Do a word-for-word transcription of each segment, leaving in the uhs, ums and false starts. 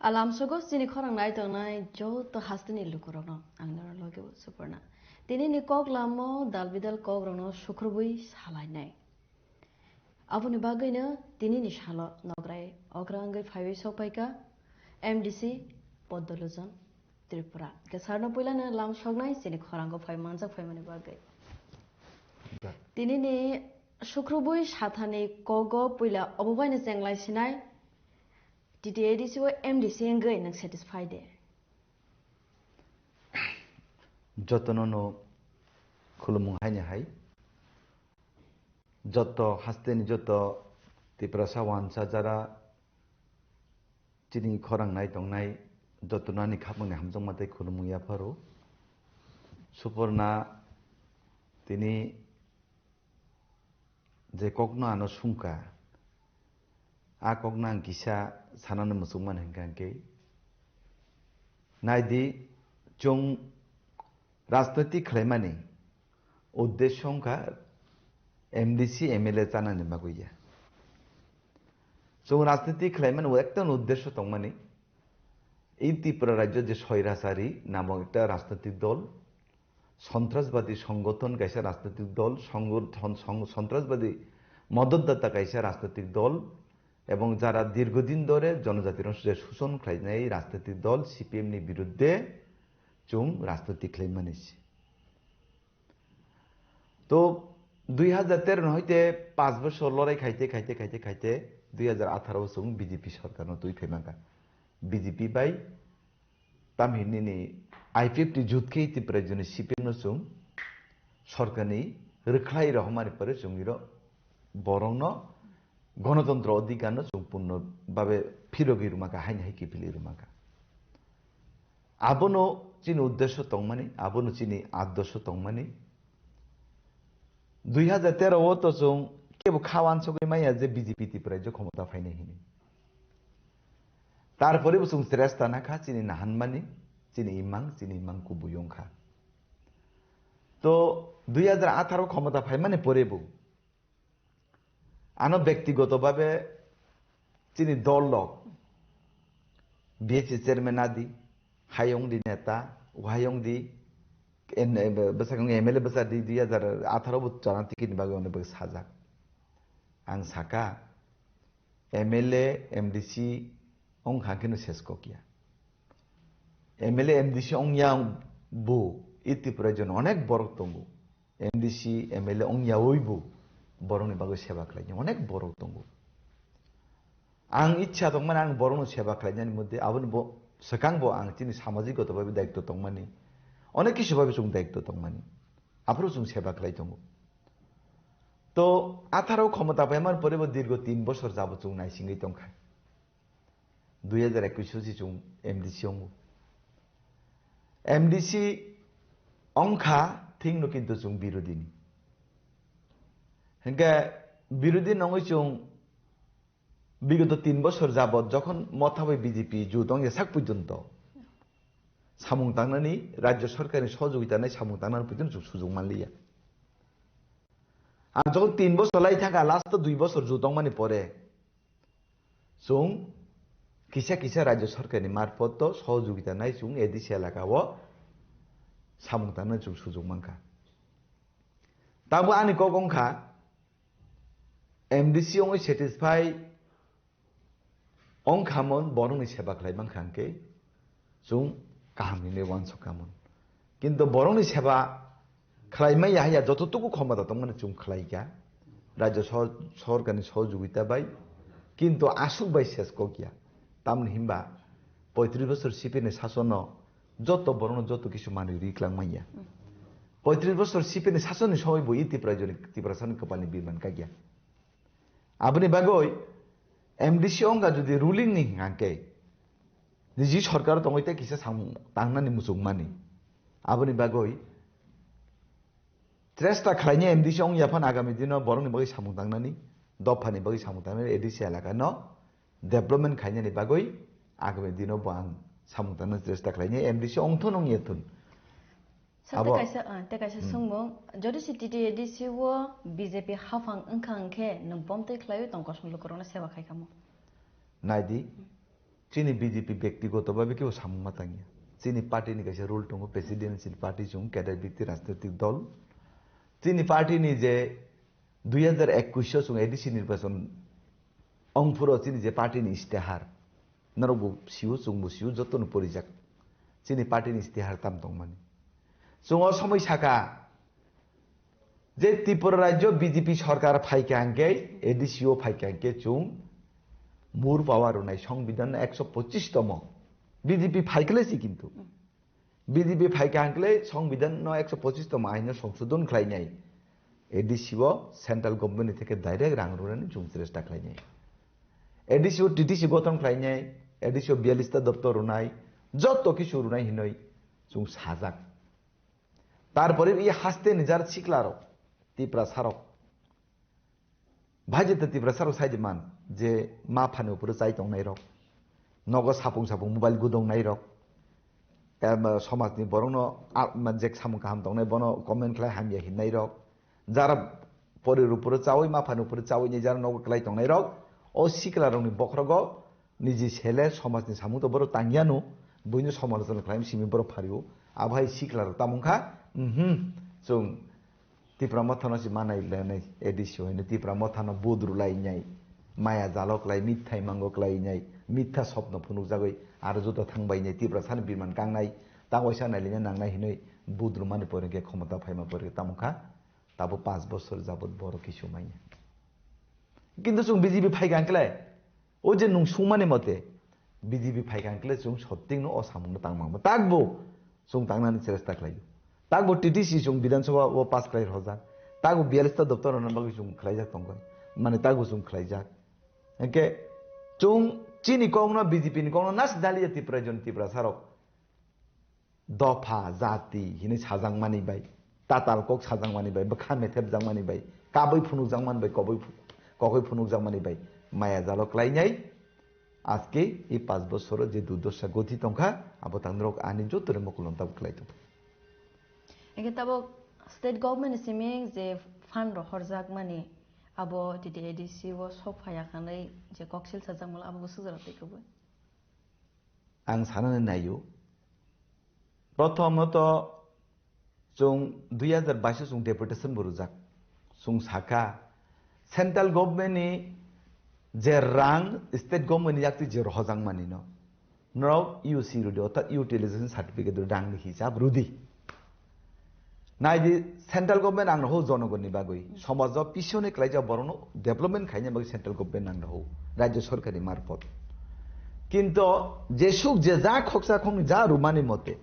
Alam sogo chini khorang nai tongnai joto hasteni lukurokno ang norok logi o Suporna. Tinini kok lamo dal bidal kokrokno sukrubui salainai. Aboni bagwino tinini salo nograi okra wngwi phaiwi sokphaikha M D C Poddo Lojon Tripura. Kesarno puilano lam soknai chini khorango phai manjak phaimani bagwi. Tinini sukrubui sathani kogo puila obo baino chenglai sinai T T A D C o M D C wngwi nwng satisfy de? Jotono no khulumung haini hai. Joto hasteni joto Tiprasa wansa jara chini khorang nai tongnai jotono ani khapangni hamjakma tei khulumung yapharo. Suporna tini je kokno ano sungkha, a kokno ang kisa sanani muchungmani hwnkha hwnkhe, naidi, chwng rajniti khlaimani uddesyo wngkha M D C M L A chanani bagwi ya. Chwng rajniti khlaimani ekta uddesyo tongmani, ei Tripura rajyo je Soirachari namok ekta rajnitik dol, সন্ত্রাসবাদী সংগঠন kaisa rajnitik dol, সংগঠন, সং-, সন্ত্রাসবাদী মদতদাতা kaisa rajnitik dol, এবং যারা দীর্ঘদিন ধরে জনজাতির অংশ যে শোষণ খাইনাই রাজনৈতিক দল CPM ni birudde chwng rajniti khlaimani se. To dui hajar tero no hoite panch bochor lorai khaite, khaite, khaite, khaite dui hajar atharo o chwng B J P sorkar no twi phaimankha. B J P bai Tamhinini I P F T jut khe Tripura rajyoni C P M no chwng sorkarni rwkhlai rohormani pore chwng iro borokno gonotontro odhikarno chwng purno babe phirogwi rwmakha, haini hai kiphilwi rwmakha. Abono chini uddesyo tongmani, abono chini addosyo tongmani. Dui hajar tero o to chwng kebo kha wansugwi manya je B J P Tripura rajyo khomota phainai hini. Tarpore bo chwng chesta nakha chini nahanmani, chini imang, chini imang kubui wngkha. To dui hajar atharo khomota phaimani pore bo ano bektigoto babe chini dol rok B H A chairman adi, hayong di neta, hayong di en-, e, bwsakang M L A bwsa di dui hajar atharo bo chana ticket ni bagwi ono bo sajak. Ang saka, M L A, M D C wngkha khe no ses kok ya. M L A, M D C wngya bo, e Tripura rajyo no onek borok tongo. M D C, M L A wngyawi bo borokni bagwi seba khlainai onek borok tongo. Ang ichha tongmani ang borokno seba khlainani moddhe aboni bo swkang bo ang chini samajik goto babe daitto tongmani, onek kisu babe chwng daitto tongmani, aphuru chwng seba khlai tongo. To atharo khomota paimani pore bo dirgo tin bosor jabot chwng naisingwi tongkha. Dui hajar ekwis o si chwng M D C wngo. M D C wngkha thikno kintu chwng birodini. Hinkhe birodini wngwi chwng bigoto tin bosor jabot jokhon motha bai B J P jut wngya sak porjonto samung tangnani rajyo sorkarni sohojogita nai samung tangnani porjonto chwng sujok manliya. Ang jokhon tin bosor lai thangkha, last o dui bosor jut wngmani pore chwng kisa kisa rajyo sorkarni marphoto sohojogita nai chwng A D C elaka o samung tangnani chwng sujok mankha. Tamo ani kok wngkha, M D C wngwi satisfy wngkhamon, borokni seba khlai mankha hwnkhe chwng kaham hinwi uansukhamon. Kintu borokni seba khlaimaya haya jototuku khomota tongmani chwng khlaikha, rajyo sor-, sorkarni sohojogita bai, kintu aswk bai ses kok ya. Tamni hinba poitris bosor C P M ni sasono joto borokno joto kisu manwi ri kwlangmanya. Poitris bosor C P M ni sasonni somoi bo e Tripura rajyoni, Tiprasani kwpalni birman kagya. Aboni bagwi M D C wngkha jodi ruling ni hwnkha khe, niji sorkar tongwi tei kisa samung tangnani muchungmani. Aboni bagwi chesta khlainai M D C wngya phano agami dino borokni bagwi samung tangnani, dophani bagwi samung tangnani, A D C elaka no development khainani bagwi agami dino bo ang samung tangnani chesta khlainai, M D C wngthun wngya thun. Sir, tei abo kaisa, ah, tei kaisa Hmm. sungmung, jodi se T T A D C o B J P haphang wngkha hwnkhe nwng bomtwi khlaiwi tong kosom lukurokno seba khai khamo? Naidi, Chini B J P byaktigoto bhabe kebo samung ma tangya. Chini party ni kaisa rule tongo, presidential party chwng, cadre byakti rajnitik dol. Chini party ni je dui hajar ekush o chwng A D C nirbachon ongphuru chini je party ni istihar, norok bo sio, chwng bo sio, joto no porijak. Chini party ni istihar tam tongmani. Chwng o somoi saka, je Tripura rajyo B J P sorkar phaikha hwnkhe, A D C o phaikha hwnkhe chwng more power rwnai, songbidhan no ekso pochis tomo. B J P phaikhle si kintu. B J P phaikha hwnkhe songbidhan no ekso pochis tomo ain no songsodhon khlainai. A D C o central government ni theke direct rang rwnani chwng chesta khlainai. A D C o T D C gothon khlainai, A D C o biyalista doptor rwnai, joto kisu rwnai hinoi chwng sajak. Tarpore i haste ni jar sikla rok, Tiprasa rok. Bhai jeta Tiprasa rok sai man je ma phani upore chai tongnai rok. Nogo sapung sapung mobile gudong nai rok. Em, somaj ni borok no a-, ma, je samung kaham tongnai bono comment khlai hamya hinnai rok. Jara pori upore chawi ma phani upore chawi ni jara nogo klai tongnai rok. O sikla rok ni bokhrogo niji sele somaj ni samung to borok tangyano, buino somalochona khlaima simi borok phario. Abo hai sikla rok tamo wngkha, mhm, chwng Tipra Motha no si manai lenai A D C o hino Tipra Motha no budru lai nai, maya jalo klai, mitha imango klai nai, mitha sopno phunuk jagoi aro juda thang bai nai, Tiprasa ni birman kangnai, tang waisa nai lina nangnai hinoi budru mani pore khe khomota phaima pore khe tamo kha, tabo panch bosor jabot borok kisu manya. Kintu chwng B J P phaikha hwnkhe, o je nwng sungmani mote, B J P phaikha hwnkhe chwng sotting no o samung no tang mangma. Takbo chwng tangnani chesta khlaio. Takbo T T C chwng Bidhan Sabha o pass khlai rojak. Takbo biyalista doptor rwna bagwi chwng khlaijak tongkha. Mane takbo chwng khlaijak. Hwnkhe chwng chini kok no B J P ni kok no nas daliya Tipra jon Tiprasa rok. Dopha, jati hinwi sajakmani bai, tatal kok sajakmani bai, bwkha methepjakmani bai, kabui phunukjakmani bai, kobui phu-, kokoi phunukjakmani bai, maya jalo klainai, aske ei panch bosoro je durdosa goti tongkha, abo tangrok ani joto re mokol tabuk klai tongkha. Eke tabuk state government ni simi je fund rohorjakmani, abo T T A D C o sok phaya khanai je koksil sajakmani abo bo sujara tei kubui. Ang sanani naio. Prothomoto chwng dui hajar bais o chwng deputation bo rwjak. Chwng sakha central government ni je rang state government ni yakti je rohorjakmani no, norok U C rwdi, orthat utilization certificate rwdi, rang ni hisab rwdi. Naidi, central government ang rw jonogonni bagwi, somajo pisone klaijak borokno development khaina bagwi central government ang rw, rajya sorkar ni marpot. Kinto jesuk je ja khoksa khokni ja rwmani mote,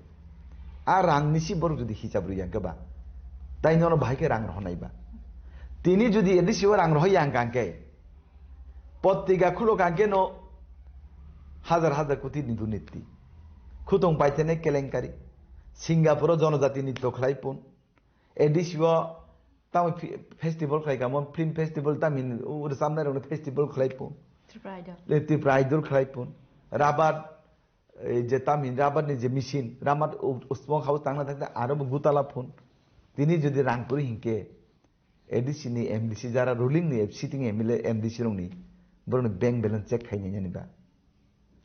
a rang nisi borok jodi hisab rwya hwnkhe ba, tai nono bahai khe rang rw nai ba? Tini jodi A D C o rang rw ya hwnkha hwnkhe, Potrika khulok hwnkhe no hajar hajar koti ni durniti. Khutong paithene kelenkari. Singapore o jonojati nitto khlai pun. A D C o tamo fi-, festival khlai kamo, film festival tamo hin, o rwchapnai rokno festival khlai pun. Tripura Idol. Le Tripura Idol khlai pun. Rabar, ei je tamo hin rabar ni je machine, rabar u-, usmong hao tangna thakte aro bo gutala pun. Tini jodi rang kwrwi hinkhe, A D C ni M D C jara ruling ni sitting M L A M D C rokni borokni bank balance check khainai yani ba.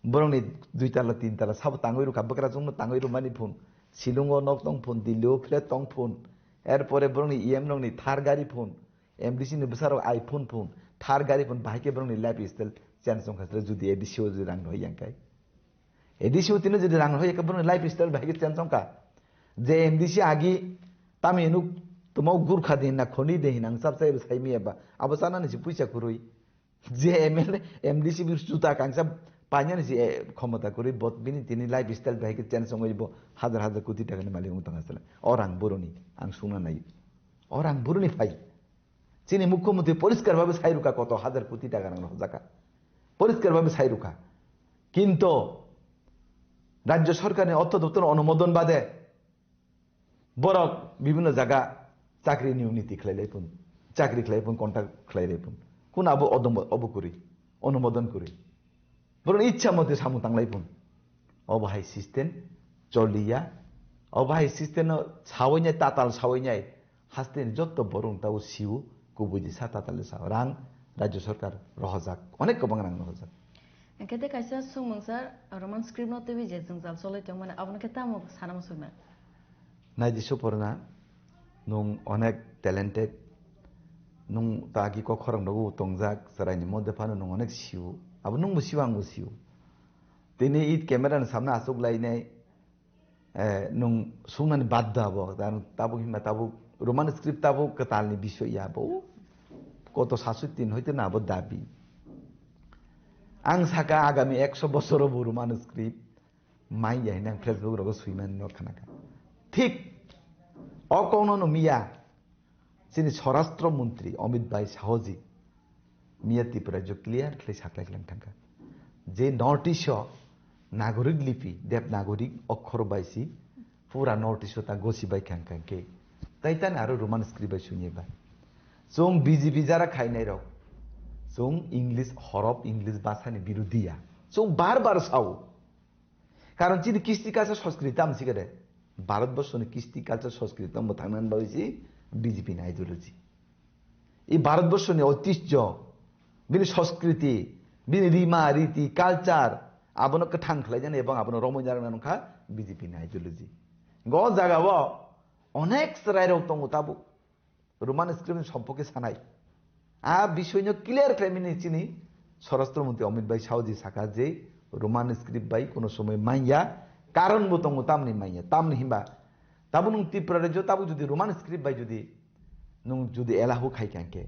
Borokni dui tala tin tala sabo tangwi rwkha, bwkrajwkno tangwi rwmani phun, Shillong o nok tong phun, Delhi o flat tong phun, erpore borokni E M rokni Thar gari phun, M D C ni bwsarok iPhone phun, Thar gari phun, bahai khe borokni life style change wngkha sile jodi A D C o jodi rang rwhai yang khai. A D C o tini jodi rang rwhai khe borokni life style bahai khe change wngkha. Je M D C agi tamo hinwi tamo Gurkha de hinna khoni de hinna ang chap chai bo sai miya ba. Abo chanani se puisa kwrwi. Je M L A, M D C bi juta kangsa painani se, eh, khomota kwrwi bot bini tini life style bahai khe change wngwi bo hajar hajar koti takani malik wng tongkha sile. O rang boroni ang sungna nai. O rang boroni phai. Chini mukhyamantri poriskar bhabe sai rwkha koto hajar koti taka rang rwjakha. Poriskar bhabe sai rwkha. Kinto rajya sorkarni ortho doptor onumodon bade borok bibhinno jaga chakri ni uniti khlai lai phun, chakri khlai phun, contract khlai lai phun. Kun abo odom obo kwrwi, onumodon kwrwi. Borokni ichha mote samung tanglai phun. Obo hai system choliya. Obo hai system no sawi nai, tatal sawi nai. Haste ni jotto borok tabo siu, kubui di sa tatal sa. Rang rajya sarkar rohojak. Onek kwbang rang rohojak. Hwnkhe tei kaisa swngmung sir, Roman script no twiwi je jwngjal cholwi tongmani, abono khe tamo sana muchungna? Naidi Suporna, nwng onek talented, nwng ta agi kok khorang rogo tongjak, chwraini modde phano nwng onek sio, abo nwngbo sio, angbo sio. Tini it camera ni samna aswk lainai, eh, nwng sungnani badda abo, tabuk himba tabuk Roman script tabuk kwtalni bisoy ya abo, koto sasoi tin hoite na abo dabi. Ang saka agami ekso bosoro bo Roman script manya hinwi ang Facebook rogo swimani no khanaka. Thik o kokno no miya chini Swarashtra Montri Amit Bhai Sahoji miya Tripura rajyo clear khlai saklai khlai thangka. Je North East o Nagorik lipi, Devanagari okhor bai si pura North East o ta gosi bai khang khang khe. Tai tani aro Roman script bai suinai bai. Chwng B J P jara khainai rok. Chwng English horop, English bhasha ni birodhi ya. Chwng bar bar sao. Karon chini kisti culture Sanskrit tamo sikade. Bharat borsho ni kisti culture Sanskrit tamo thangnan bai si B J P ni ideology. I Bharat borsho ni oitijjo, bini Sanskriti, bini rima, riti, culture, abono kwthang khlai jani ebong abono romwi narwkna nungkha B J P ni ideology. Go jaga o onek chwrai rok tongo tabuk. Roman script ni sompoke sanai. A bisoy no clear khlaimani chini Swarashtra Montri Amit Bhai Sahoji saka je Roman script bai kono somoi manya, karon bo tongo tamni manya, tamni himba tabuk nwng Tripura rajyo tabuk jodi Roman script bai jodi nwng jodi elahu khai kha hwnkhe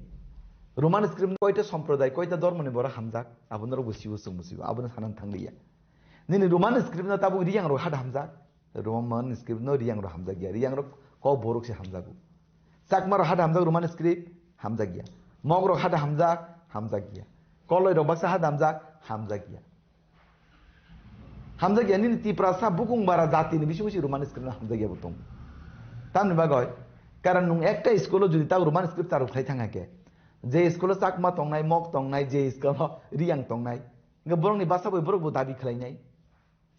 Roman script koita somproday, koita dhormo ni borok hamjak, abo norok bo sibo chwng bo sibo, abono sanani thangliya. Nini Roman script no tabuk Riyang rok hat hamjak, Roman script no Riyang rok hamjak ya, Riyang rok kok borok se hamjago. Chakma rok hada hamjak Roman script hamjak ya. Mog rok hada hamjak hamjak ya. Koloi rok baksa hada hamjak hamjak ya. Hamjak ya nini Tiprasa bukung bara jati ni bising bising Roman script no hamjak ya bo tong. Tamni bagoi karon nwng ekta school o jodi ta Roman script charuk khlai thang khe, je school o Chakma tongnai, Mog tongnai, je school o Riyang tongnai, hwnkhe borok ni basa bai borok bo dabi khlai nai.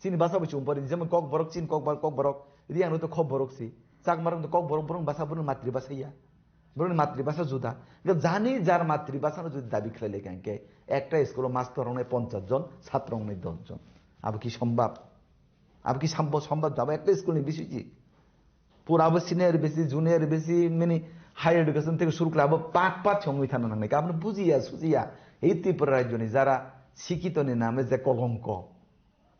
Chini basa bo chwng pori, jemon kok borok, chini kok borok, kok borok, Riyang rok to kok borok si. Chakma rok to kok borok, borok basa, borok matri basa ya. Borok ni matri basa juda. Ga jani jar matri basa no jodi dabi khlai le kan ke, ekta school o master rok nai ponchas jon, chhatro rok nai dos jon. Abo ki sombab? Abo ki sambo sombab jabo ekta school ni bisiji? Pura bo senior besi, junior besi, mini higher education theke suru khlai abo pat pat songwi thana nangnai. Abo no bujiya, sujiya. Ei Tripura rajyo ni jara sikito ni name je kolongko.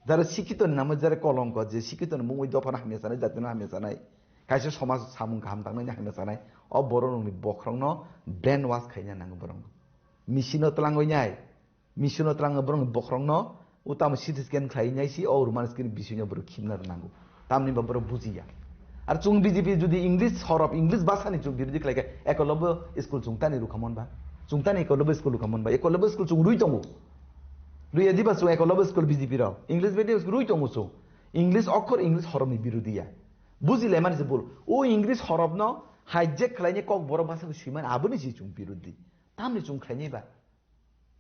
Jara sikito ni namo jara kolongko, je sikito ni mungwi dophano hamya sanai, jatino hamya sanai, kaisa somaj samung kaham tangnani hamya sanai, o borok rokni bokhorokno brain wash khaina nango borokno. Misino twlangwi nai, misino twlangwi borokni bokhorokno o tamo C T scan khlai nai si o Roman script bisingo borok khimna nango. Tamni ba borok bujiya. Ar chwng B J P jodi English horop, English bhasani chwng birodhi khlai khe, Ekolobyo school chwng tani rukhamon ba? Chwng tani Ekolobyo school rukhamon ba? Ekolobyo school chwng rwi tongo. Rwi ya diba chwng Ekolobyo school B J P rok? English medium school rwi tongo chwng. English okhor, English horomni birodhi ya. Buji laimani se bul. O English horomno hijack khlaini kok borok bhasha swimani aboni se chwng birodhi. Tamni chwng khlaini ba?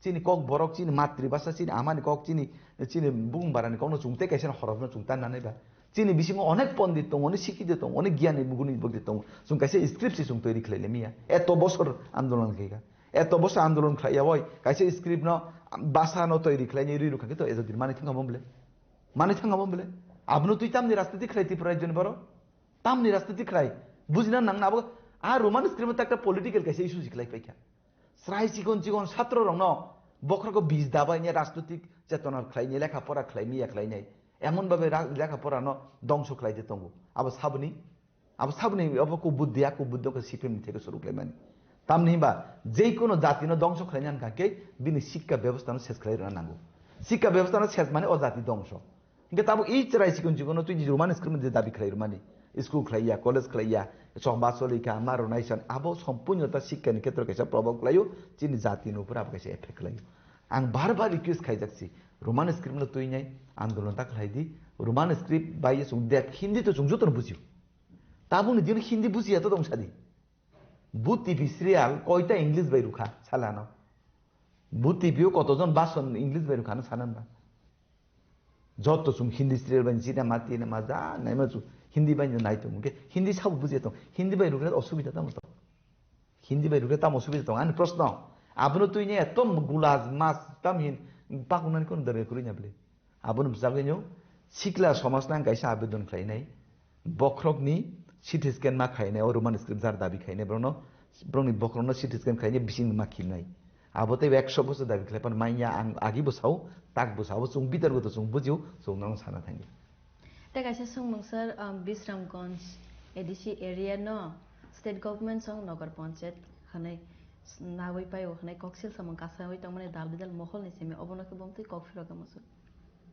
Chini kok borok, chini matri bhasha, chini amani kok, chini, chini bung barani kokno chwng tei kaisa horokno chwng tan nanai ba. Chini bisingo onek pondit tongo, onek sikito tongo, onek giyani buguni bwkti tongo. Chwng kaisa script se chwng toiri khlai lemia. Eto bosor andolon khaika. Eto bosor andolon khlai yawoi. Kaisa script no bhasha no toiri khlai ni ri rukha kito ejo dir mani thangka bomble. Mani thangka bomble. Abno twi tamni rajniti khlai Tripura rajyoni borok. Tamni rajniti khlai. Bujina nangna abo a Roman script no takta political kaisa issue se khlai paikha. Chwrai chikon chikon satro rokno bokhorok o bij dabai ne rajnotik chetona khlai ne lekha pora khlai miya khlai nai emon babe ra- lekha pora no dongso khlai de tongo abo saboni abo saboni abo ku buddhi aku buddhi ko sipim theke suru khlai mani tamni himba je kono jati no dongso khlai nan kake bini sikka bebostha no ses khlai rwna nango sikka bebostha no ses mani o jati dongso Hingke tabuk i chwrai chikon chikon no twi Roman script je dabi khlai rwmani, school khlai ya, college khlai ya, chongba choli kha, ma rwnai san, abo sompunyo ta sikha ni khetro kaisa probab khlaio, chini jati ni upor abo kaisa effect khlaio. Ang bar bar request khaijak si, Roman script no twi nai andolon ta khlai di, Roman script bai ye chwng dek Hindi to chwng joto no bujio. Tabuk ni dino Hindi bujiya to tong sadi. Bu T V serial koita English bai rukha salano. Bu T V o kotojon bason English bai rukha no sanan ba. Joto chwng Hindi serial bai china ma tina ma ja naima chwng Hindi bai nai tongo. Hwnkhe Hindi sabo bujiya tong. Hindi bai rukha osubida tamo tong. Hindi bai rukha tamo osubida tong. Ani proshno. Abono twi ne eto gulaj mas tam hin Pakunani kono dare kwrwi nya bwle. Aboni bwsagwi no sikla somajno ang kaisa abedon khlainai. Bokhorokni C T scan ma khainai, o Roman script jar dabi khainai, borokno, borokni bokhorokno C T scan khainai, bising ma khilnai. Abo tei ekso bosor dabi khlai pan manya ang agi bo sao, tak bo sao, chwng bitar bo to chwng bujio, chwng nang sana thangya. Tei kaisa swngmung sir, um, Bisramganj A D C area no state government song Nagar Panchayat hwnwi nawi paio hwnwi koksil samung kasawi tongmani dal bidal moholni simi obono khe bomtwi kok phirok muchung.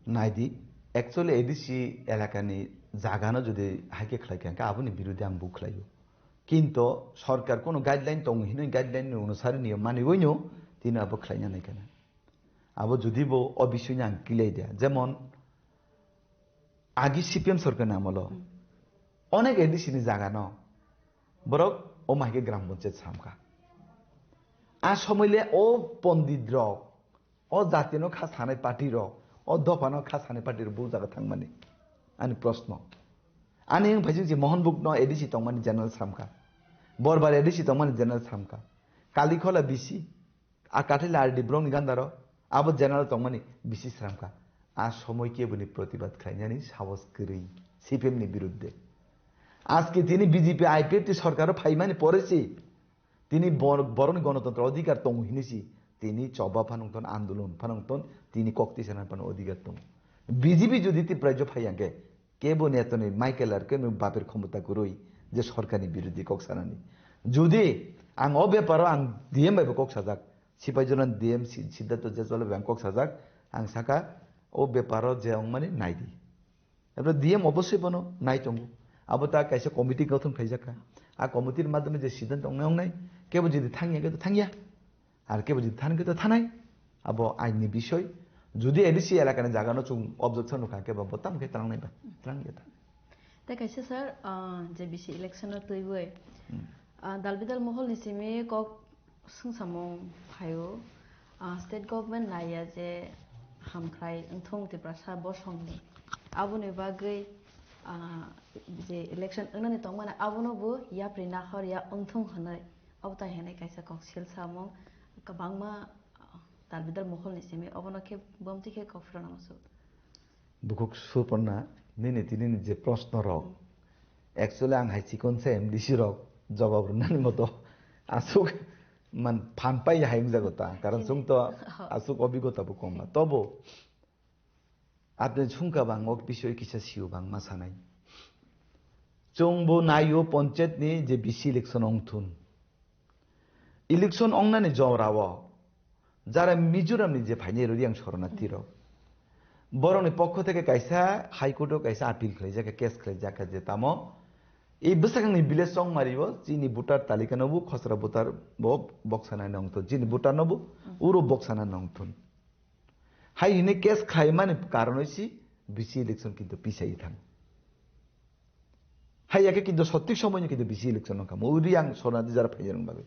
Naidi, actually A D C elakani jagano jodi haikhe khlai kha, hwnkhe aboni birude ang bo khlaio. Kinto sorkar kono guideline tongo hinwi guideline ni onusari niyo maniwino tini abo khlaina nai kana. Abo jodi bo o bisingni ang kilai dia. Jemon agi C P M sorkar ni amolo onek A D C ni jagano borok o maike gram panchayat samkha. A somoile o pondit rok, o jatino kha sanai party rok, o dophano kha sanai party rok bo jaga thangmani. Ani proshno. Ani wng phaising si Mohanbuk no A D C tongmani general samkha. Borbar A D C tongmani general samkha. Kalikhola B C. A kathila R D borokni gandaro abo general tongmani bisi sramkha. A somoi keboni protibad khlainani sahos kwrwi C P M ni birudde. Aske tini B J P I P F T sorkaro phaimani pore si tini bor-, borokni gonotontro odhikar tongo hinwi si tini choba phanungton andolon phanungton tini kok tisana phano odhikar tongo. B J P jodi Tripura rajyo phai hwnkhe kebo netoni Michael ar kebo baper khomota kwrwi je sorkarni birodhi kok sanani. Jodi ang o beparo ang D M bai bo kok sajak, Sipaijala D M Si-, Siddhartho Jaiswal bai ang kok sajak, ang saka o beparo je wngmani naidi. Ebo D M obosoi bono nai tongo. Abo ta kaisa committee gothon khaijak kha. A committee ni madhyome je siddhanto wngnai wngnai, kebo jodi thangya khe to thangya. Ar kebo jodi than khe to thanai, abo ain ni bisoy. Jodi A D C elakani jaga no chwng objection nukha khe bo tamo khe twlang nai ba, twlang ya ta. Tei kaisa sir, ah, je bisi election no twiwi, Hmm. ah, dal bidal mohol ni simi kok swngsamung phaio, ah, state government naiya je hamkrai wngthung Tiprasa bosong ni. Aboni bagwi, ah, je election wngnani tongmani abono bo yapri nahor ya wngthung hwnwi. Obo tai hwnwi kaisa kok sil samung kwbangma, ah, dal bidal moholni simi obono khe bomti khe kok phirokna muchuk. Bukhuk Suporna, nini tini ni je proshno rok, actually ang hai chikon se M D C rok jawab rwnani moto aswk man phan pai hai wngjago ta, karon chwng to aswk obigota bo kom na. Tobo Apni sungka bang ok bisoi kisa sio bang ma sanai. Chwng bo naio panchayat ni je bisi election ong thun. Election ong nani jora o jara Mizoram ni je phainai rodi ang sorona tiro. Borok ni pokho theke kaisa High Court o kaisa appeal khlai jaka, case khlai jaka je tamo. E bwsakang ni village Chongmari o chini voter talika no bo khosra voter bo boksa nai nong thun. Chini voter no bo uro boksa nai nong thun. Hai hwnwi case khlaimani karonwi si bisi election kintu pisai thang. Hai yakhe kintu sothik somoino kintu bisi election wngkha. Mo uri ang sorna di jara phaiya rwng bagwi.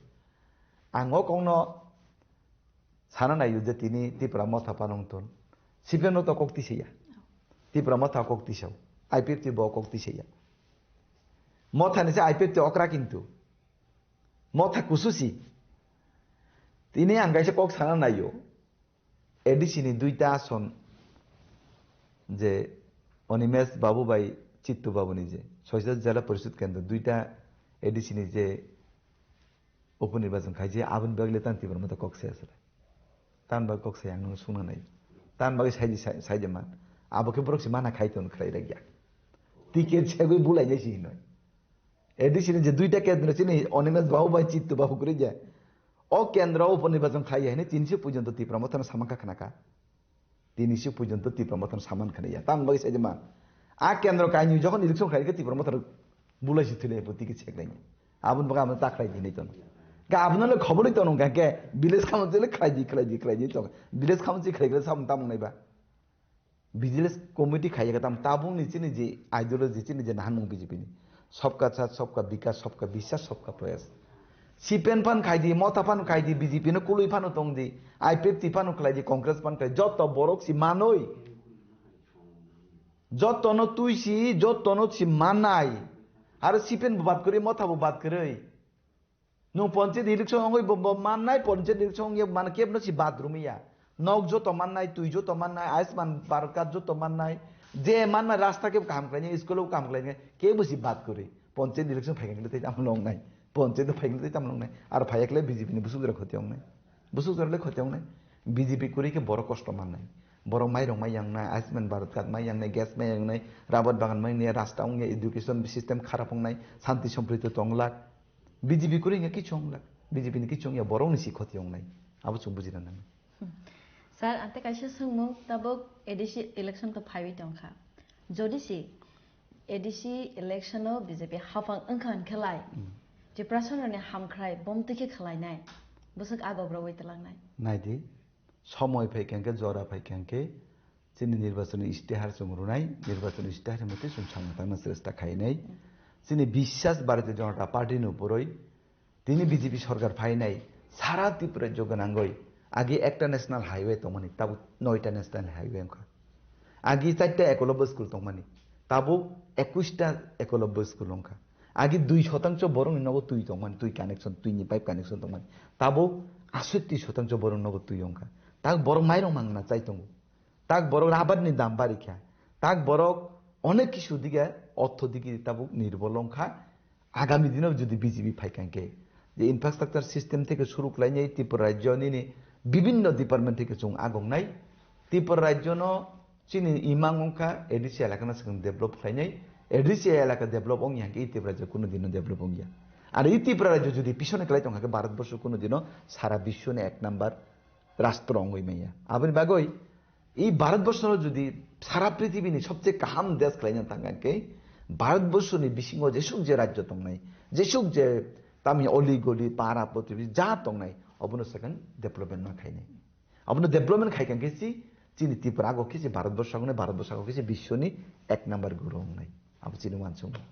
Ang o kokno sana naio je tini Tipra motha phano wngthun. C P M no to kok tisaya. Tipra motha kok tisao. I P F T bo kok tisaya. Motha ni se I P F T okra kintu. Motha kususi. Tini ang kaisa kok sana naio. A D C ni duita ason je Animesh Babu bai Chittu Babu ni je Soisat Jela Parishad Kendra duita A D C ni je upunirbajon khai je aboni bagwi le tan Tipra motha kok saya sala. Tan ba kok saya ang nung sungna nai. Tan bagwi sai di sai, sai di man. Abo khe borok se mana khai ton khlai rek ya. Ticket segwi bulai jai si hinoi. A D C ni je duita kendro chini Animesh Babu bai Chittu Babu kwrwi je. O kendro upo nirbachon khlai ya hini tinsi pujonto Tipra mothano saman kha khna kha. Tinsi pujonto Tipra mothano saman khna ya. Tam bagwi sai ma. A kendro kainwi jokhon election khlai khe Tipra mothano bulai si thile po tiki chek lai. Abun baga amno ta khlai di nai tono. Ga abno le khobor tono ga ke village khamon chile khlai di khlai di khlai di to. Village khamon chi khlai khlai samung tamung nai ba. Vigilance committee khai ya tam tabung ni chini je ideology chini je nahan mung B J P ni. Sabka saath, sabka vikas, sabka biswas, sabka prayas. C P M phan khai di, Motha phan khai di, B J P no kului phano tong di, I P F T phano khlai di, Congress phan khai di, joto borok si manoi. Joto no tui si, joto no si manai. Aro C P M bo bad kwrwi, Motha bo bad kwrwi. Nwng panchayat election wngwi bo, bo mannai, panchayat election wngya man kebno si bathroom ya. Nok joto mannai, twi joto mannai, Ayushman Bharat card joto mannai, je mannai rasta kebo kaham khlainai, school o kaham khlainai, kebo si bad kwrwi. Panchayat election phaikha khe tei tamo longnai. Panchayat phaikha khe tei tamo longnai. Ar phaiya khe B J P ni busuk jora khoti ongnai. Busuk jora le khoti ongnai. B J P kwrwi khe borok kosto mannai. Borok mairok mai yangnai, Ayushman Bharat card mai yangnai, gas mai yangnai, rubber bagan mai yangnai, rasta wngya, education system kharap wngnai, santi sompriti tonglak. B J P kwrwi wngya kichung onglak. B J P ni kichung ya borok ni si khoti ongnai. Abo chwng bujina nango. Sir, ante kaisa swngmung, tabuk A D C election to phaiwi tongkha. Jodi si A D C election o B J P hafang wngkha hwnkhe lai, Tiprasaroni hamkhrai bomtwi khe khlainai, bwswk agok rwui twlangnai. Naidi, somoi phaikha hwnkhe, jora phaikha hwnkhe, chini nirbachoni istihar chwng rwnai, nirbachoni istihar motwi chwng samung tangna chesta khainai. Chini biswas Bharatiya Janata Party ni upuroi, tini B J P sorkar phainai sara Tripura rajyo gwnangwi agi ekta national highway tongmani, tabuk noita national highway wngkha. Agi charta Ekolobya school tongmani, tabuk ekushta Ekolobya school wngkha. Agi dui shotangcho borokni nogo twi tongmani, twi connection, twini pipe connection tongmani, tabuk asotti shotangcho borokni nogo twi wngkha. Tak borok mairok mangna chai tongo. Tak borok rubber ni dam barikha. Tak borok onek kisu dige ortho dige tabuk nirbol wngkha. Agami dino jodi B J P phaikha hwnkhe, je infrastructure system theke suru khlainai Tripura rajyo nini bibinno department theke chwng agongnai. Tripura rajyo no chini imang wngkha A D C elaka no swkang develop khlainai. A D C elaka develop wngya hwnkhe i Tripura rajyo kunu dino develop wngya. Ar i Tripura rajyo jodi pisone klai tongkha khe Bharat borsho kunu dino sara biswoni ek number rastro wngwi manya. Aboni bagwi I Bharatborsho no jodi sara prithibini sobche kaham desh khlaina thangkha khe, Bharatborsho ni bisingo jesuk je rajyo tongnai, jesuk je tami oli goli para protibesi ja tongnai, obono second development ma khainai. Obono development khaikha khe si chini Tripura ago khe si Bharatborsho ago nai, Bharatborsho ago khe si biswoni ek number guru wngnai. Abo chini uansukmung.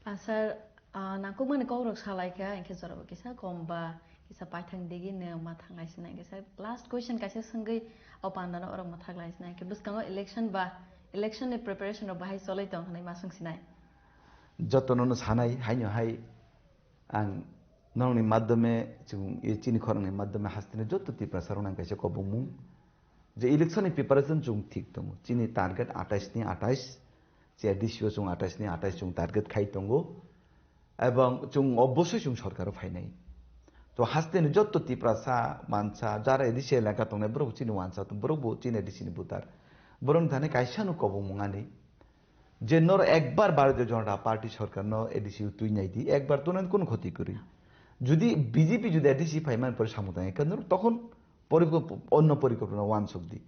Ah, sir, ah, nangkukmani kokrok salaikha, hinkhe jorabo kisa kom ba, kisa paithang digi no ma thanglai sinai, kisa last question kaisa swngwi o pandano orok ma thanglai sinai, hinkhe bwskango election ba, election ni preparation rok bahai choloi tong hinwi ma swng sinai. Jotono no sanai, haino hai ang norokni madhyome, chwng, e chini khorangni madhyome hasteni joto Tiprasa rokno ang kaisa kobongmung. Je election ni preparation chwng thik tongo. Chini target atais ni atais, che D C o chwng atais ni atais chwng target khai tongo. Ebong chwng obosoi chwng sorkaro phainai. To haste ni jotto Tiprasa, mansa, jara A D C elaka tongnai borok chini wansa, borok bo chini A D C ni voter. Borok ni thani kaisa no kobongmung ani. Je nor ekbar Bharatiya Janata Party sorkar no A D C o twi nai di, ekbar to nang kono khoti kwrwi. Jodi B J P jodi A D C phai man pore samung tang ekha nor tokhon porikop-, onno porikopna wansuk di.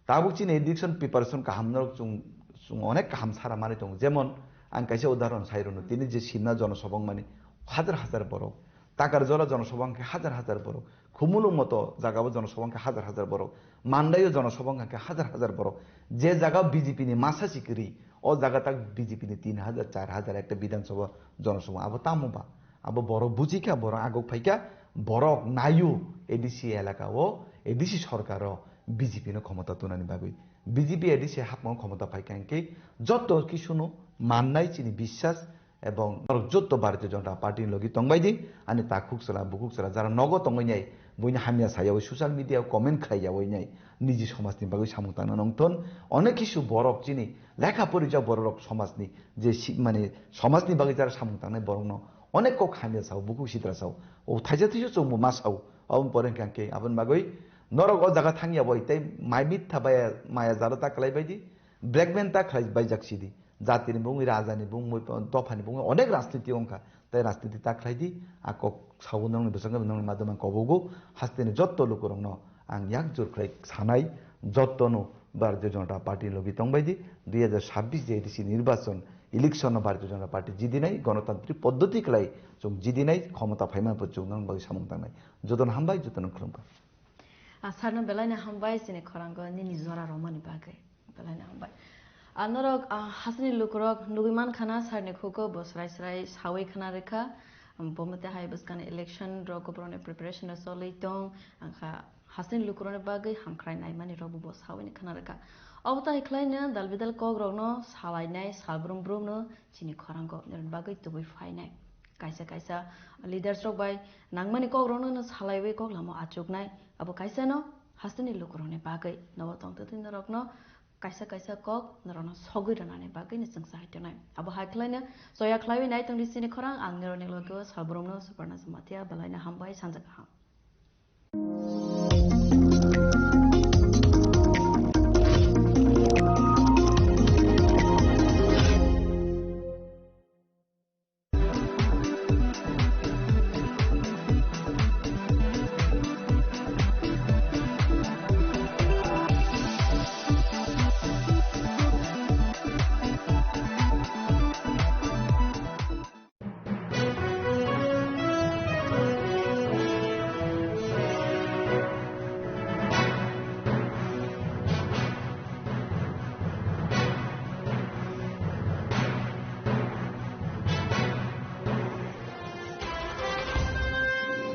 Tabuk chini election preparation kaham norok chwng, chwng onek kaham sara manwi tongo. Jemon ang kaisa udahoron sai rwno, tini je Simna jonosabha wngmani hajar hajar borok, Takarjala jonosabha wngkhe hajar hajar borok, Khumulwng moto jagao jonosabha wngkhe hajar hajar borok, Mandaio jonosabha wngkhe hajar hajar borok. Je jagao B J P ni masa si kwrwi, o jaga tak B J P ni tin hajar, char hajar ekta bidhan sabha jonosabha. Abo tamo ba? Abo borok bujikha, borok agok phaikha, borok naio A D C elaka o, A D C sorkar o B J P no khomota tunani bagwi. B J P A D C hapmao khomota phaikha hinkhe joto kisuno mannai chini biswas ebong norok joto Bharatiya Janata Party ni logi tongbai di, ani takhuk chwla, bukhuk chwla jara nogo tongwi nai, buini hamya sayawi social media o comment khlai yawi nai, niji somajni bagwi samung tangna nongthon, onek kisu borok chini lekha porijak borok somajni je si-, mane somajni bagwi jara samung tangnai borokno onek kok hamya sao, bukhuk sitra sao. O thaisa thaisa chwngbo ma sao. Aboni pore hwnkhe ang khe aboni bagwi norok o jaga thangya bai tei mai mitha baya maya jalo ta khlai bai di, blackmail ta khlai bai jak si di. Jatini bungwi, rajani bungwi, dophani bungwi onek rajniti wngkha. Tei rajniti ta khlai di, a kok sao nongni bwskango nongni madhyamani kobogo hasteni jotto lukurokno ang yak jur khlai sanai, jottono Bharatiya Janata Party ni logi tongbai di, dui hajar sabbish je A D C nirbachon, election no Bharatiya Janata Party jidinai, gonotantrik poddoti khlai chwng jidinai, khomota phaimani pore chwng nang bagwi samung tangnai. Jotono hambai, jotono khulumbai. Ah, sir no belai no hambai chini khorango nini jora romani bagwi. Belai no hambai. Ah, norok, ah, hasini lukurok nugwi man khana sir ni khuko bo srai srai sawi khana rikha. Bo mate hai bwskani election rok, borokni preparation rok choli tong. Angkha hasini lukurokni bagwi hamkhrai naimani rok bo sawi ni khana rikha. Obo tai khlai no dal bidal kok rok no salai nai, sal brum brum no chini khorango nini bagwi tubui phai nai. Kaisa kaisa leaders rok bai nangmani kok rok no salaiwi kok lama achuk nai. Abo kaisa no hasteni lukurokni bagwi nobo tongtwtwi norokno kaisa kaisa kok norokno sogwi rwnani bagwi no chwng sahai tongnai. Abo hai khwlaino choya khlaiwi nai tongdi chini khorang, ang nirokni loge o salbrumno Suparna Jamatia, belaino hambai, sanja kaham.